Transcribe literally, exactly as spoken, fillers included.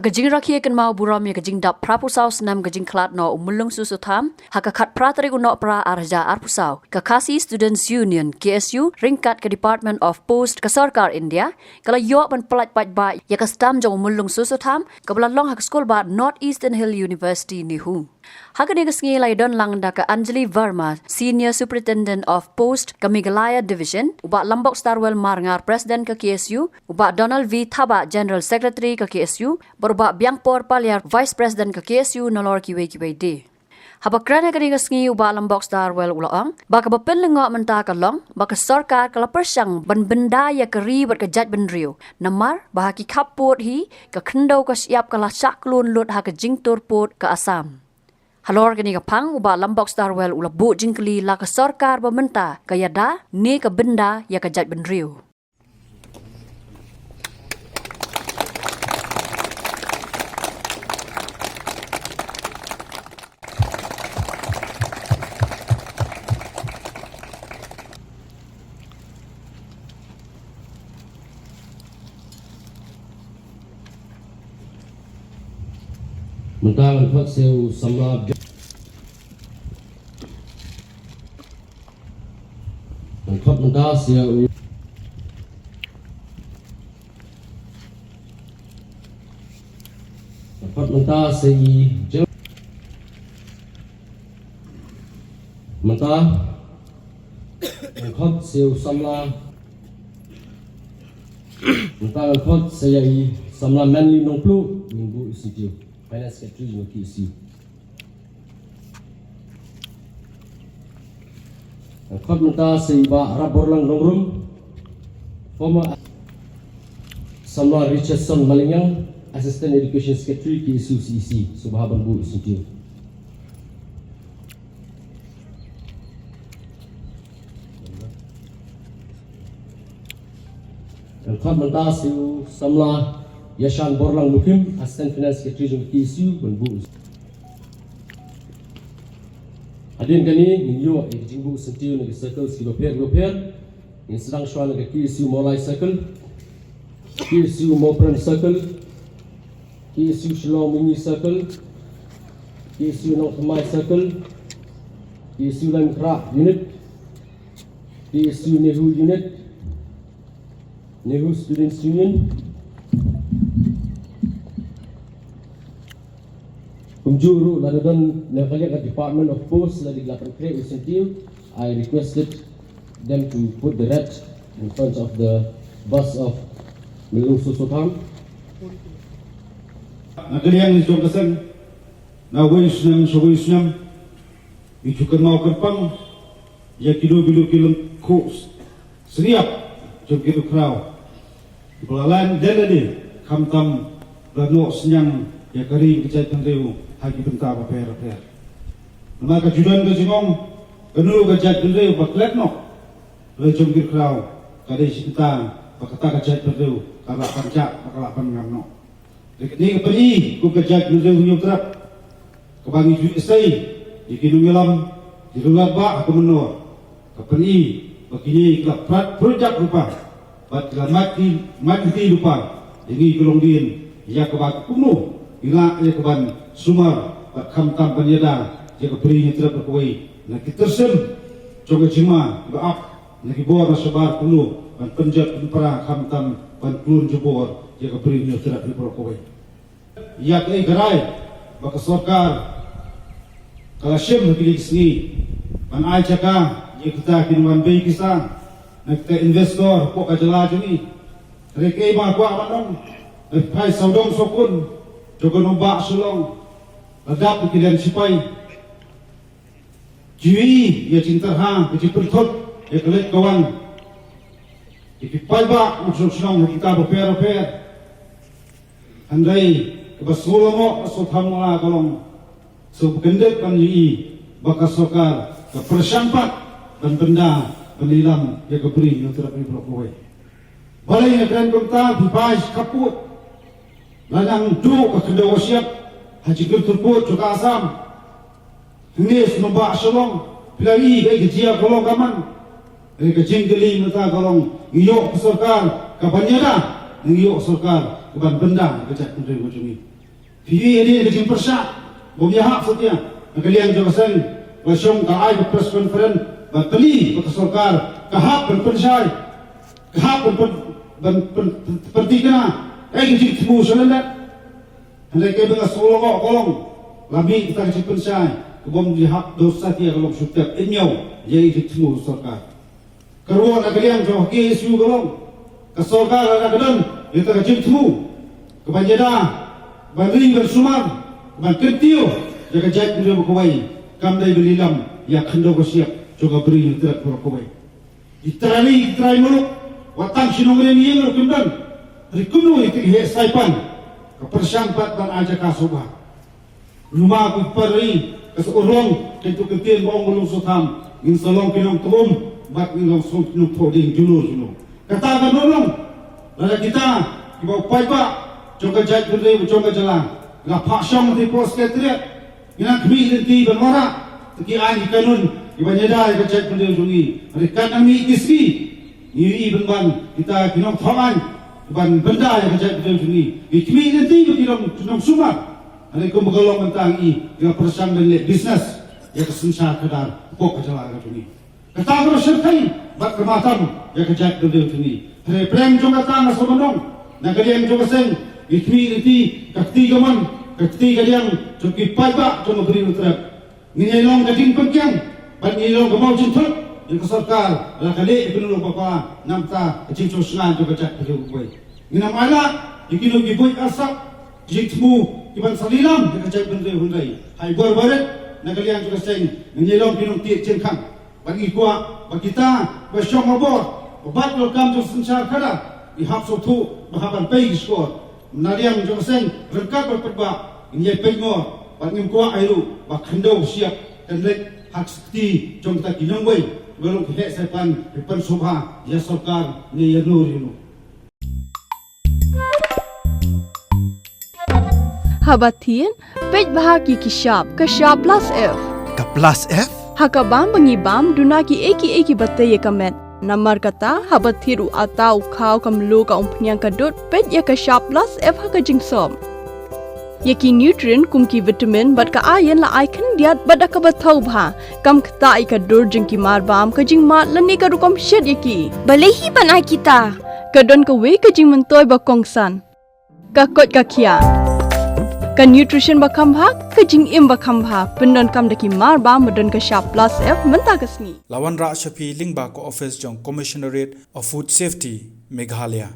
Ka jingrakhe kynmaw burom ïa ka jingdap phra phew saw snem ka jingkhlad noh u Myllung Soso Tham, ha ka khatphra tarik u Nohprah ar hajar arphew saw, ka Khasi Students Union, K S U, ryngkat ka Department of Post ka Sorkar India, ka la ïoh ban pyllait paidbah ïa ka stamp jong u Myllung Soso Tham, kaba la long ha ka skulbad North Eastern Hill University, NEHU. Ha kane ka sngi la ïadon lang da ka Anjali Verma, Senior Superintendent of Post ka Meghalaya Division, u Bah Lambok Starwell Marngar, President ka K S U, u Bah Donald V Thabah, General Secretary ka K S U, bad u Bah Biangpor Paliar, Vice President ka K S U, nalor kiwei kiwei de. Haba kren ha kane ka sngi u Bah Lambok Starwell u la ong ba kaba pynlyngngoh mynta ka long ba ka sorkar ka la pyrshang ban bynda ïa ka ri bad ka jaitbynriew, namar ba ha ki khappud hi ka khyndew ka shyiap ka la shah klun lut ha ka jingtur pud ka Assam. Halor kane ka phang u Bah Lambok Starwell u la buh jingkylli la ka sorkar ba mynta ka ïada ne ka bynda ïa ka jaitbynriew. Mynta ngan khot sha u samla. Ngan khot mynta sha u. Ngan khot mynta sha i. Mynta ngan khot sha u samla. Mynta ngan khot sha i samla Manly Nongpluh, ngin buh i syntiew. Finance Secretary jong ka K S U. Ngan khot mynta sha i Bah Rapborlang Nongrum, former, samla Richardson Malignang, Assistant Education Secretary, K S U C E C, sngewbha ban buh i syntiew. Ngan khot mynta sha u samla Yashan Borlang Mukim, Assistant Finance Secretary jong ka K S U, ban buh. Hadien kane ngin ïoh ïa ka jingbuh syntiew na ki circles kiba pher kiba pher. Ngin sdang shuwa na ka K S U Mawlai Circle, K S U Mawprem Circle, K S U Shillong Mini Circle, K S U Nongthymmai Circle, K S U Laitumkhrah Unit, K S U NEHU Unit, NEHU Students Union. Kumjuh ruh lada don na ka liang ka Department of Post lada ki la pynkhreh u syntiew, I requested them to put the red in front of the bust of Myllung Soso Tham. Na ka liang jong ka seng, na wei u snem sha wei u snem, ngi ju kynmaw kyrpang ïa kino kino ki lyngkhuh sniap jong kito ki khraw. Ba la leh lade, khamtam ba la noh synñiang ïa ka ri ka jaitbynriew ha ki bynta bapher bapher. Namar ka ju don ka jingong, kano ka jaitbynriew ba klet noh la jong ki khraw, ka dei shi bynta ba kata ka jaitbynriew ka lah ban jah, ba ka lah ban ngam noh. Te kane ka pyni kum ka jaitbynriew Hynñiewtrep kaba ngi ju ïasei ïa ki nongïalam, ki nongïalam ba ha ka mynnor. Ka pyni ba kine ki la prat pruit dak lypa bad ki la mad ki, mad ki lypa ïa ngi ki longdien, ïa kaba kumno ngi lah ïa kaban sumar bad khamtam ban ïada ïa ka Bri Hynñiewtrep baroh kawei na ki tyrsim jong ka jingma kiba ap na ki bor na shabar kumno ban pynjot pynpra khamtam ban klun jubor ïa ka Bri Hynñiewtrep baroh kawei. Ïa kaei ka rai ba ka sorkar ka la shim ha kine ki sngi ban ai jaka ïa kita ki nongwan bei kisa na kita investor hapoh ka jylla jong ngi. Hynrei kaei ba nga kwah ban ong, hynrei phai sawdong sawkun jong ka nongbah Shillong, la dap ki liang sipai. Ju ïohi ïa ka jingtyrha, ka jingpynthut ïa ka leit ka wan ïa ki paidbah na shnong shnong ha kita bapher bapher. Hynrei kaba sngewlyngngoh, sngewthuh mala ka long, sngewkyndit ban ïohi ba ka sorkar ka pyrshang pat ban pynda, ban lilam ïa ka Bri Hynñiewtrep baroh kawei. Balei nga kren kumta? Phi phai sha khappud, la nang duh ka khyndew ka shyiap ha jingkyrtur pud jong ka Assam. Hangne sha nongbah Shillong phi la ïohi kaei ka jia ka long ka man. Hynrei ka jingkylli mynta ka long, ngi ïoh ka sorkar kaban ïada ne ngi ïoh ka sorkar kaban pynda ka jaitbynriew ka jong ngi? Phi ïohi hadien ka jingpyrshah bym ïahap satia na ka liang jong ka seng, ba shong ka ai ka press conference ba plie ba ka sorkar ka hap ban pynshai, ka hap ban pyn, ban pyn, pyn, pynthikna kaei ka jingthmu sha lyndet. Hynrei kaei ba nga sngewlyngngoh ka long, la mih kata ka jingpynshai ka bym ïahap dor satia, ka long shu tep ïa ka jingthmu sorkar. Ka ruh na ka liang jong ka K S U ka long, ka sorkar lada ka don ïa kata ka jingthmu ka ban ïada, ban ri ban sumar, ban kyntiew ïa ka jaitbynriew baroh kawei, kam dei ban ïalam ïa ka khyndew ka shyiap jong ka bri Hynñiewtrep baroh kawei. Ki trai ri, ki trai muluk, wat tang shi nongrim ïing ruh kim don. Hynrei kumno ïa ki heh saipan, ka pyrshang pat ban ai jaka sngewbha. Luma ki para ri, ka sa urlong, kyntu kyntien ba ong ba long sngewtham, ngin sa long ki nongthoh um, bad ngin long sngewthuh ki nongthoh dieng juno juno. Kata kan urlong, lada kita kiba u paidbah jong ka jaitbynriew jong ka jylla, la phah shong ha ki por Secretariat, ngi nang khmih lynti ban wanrah ïa ki aiñ ki kanun kiban ïada ïa ka jaitbynriew jong ngi. Hynrei katba nang mih ki sngi, ngi ïohi pynban kita ki nongthoh aiñ kiban bynda ïa ka jaitbynriew jong ngi. Ngi khmih lynti ba ki long ki nongsumar. Hynrei kumba ka long mynta ngi, ngi la pyrshang ban leh business ïa ka synshar khadar hapoh ka jylla ka jong ngi. Kata ka ruh shyrkhei bad ka matam ïa ka jaitbynriew jong ngi. Hynrei pyrshah jong kata nga sngewbha ban ong, na ka liang jong ka seng, ngi khmih lynti ka kti kamon, ka kti kadiang jong ki paidbah jong ka bri Hynñiewtrep. Ngin ïai long ka jingpynkhiah bad ngin ïai long ka mawjingthut ïa ka sorkar, la ka leh ïa kano kano ka, namar ka jingshngaiñ jong ka jaitbynriew baroh kawei. Ngin ym ailad ïa kino ki buit arsap, jingthmu kiban sa lilam ïa ka jaitbynriew, hynrei ha i bor barit na ka liang jong ka seng ngin ïai long ki nongtied jingkhang. Bad ngi kwah ba kita ba shong ha bor, ba bat welcome jong synshar khadar, ngi hap sngewthuh ba hap ban pei ki shkor. Na liang jong ka seng ryngkat bad paidbah ngin ïai peit ngor, bad ngim kwah ei ruh ba khyndew shyiap kan leit ha ka kti jong kita ki nongwei ba long ki heh saipan, ki pynsngewbha ïa sorkar ne ïa no ïa no. Haba thied, peit bha ki ki shap, ka shap plus F. Ka plus F? Ha ka bam ba ngi bam, duna kiei kiei kiba tei ïa ka met. Namar kata, haba thied u atta, u khaw, ka mluh, ka umphniang, ka dud, peit ïa ka shap plus F ha ka jingsop. Ïa ki nutrient kum ki vitamin bad ka iron la ai khyndiat bad da kaba thaw bha. Kam ktah ïa ka dur jong ki marbam, ka jingmad lane ka rukom shet ïa ki. Balei hi ban ai kita? Ka don kawei ka jingmyntoi ba kongsan. Ka koit ka khiah. Ka nutrition ba kham bha, ka jingim ba kham bha. Pyndonkam da ki marbam ba don ka shap plus F mynta ka sngi. La wanrah sha phi lyngba ka office jong Commissionerate of Food Safety, Meghalaya.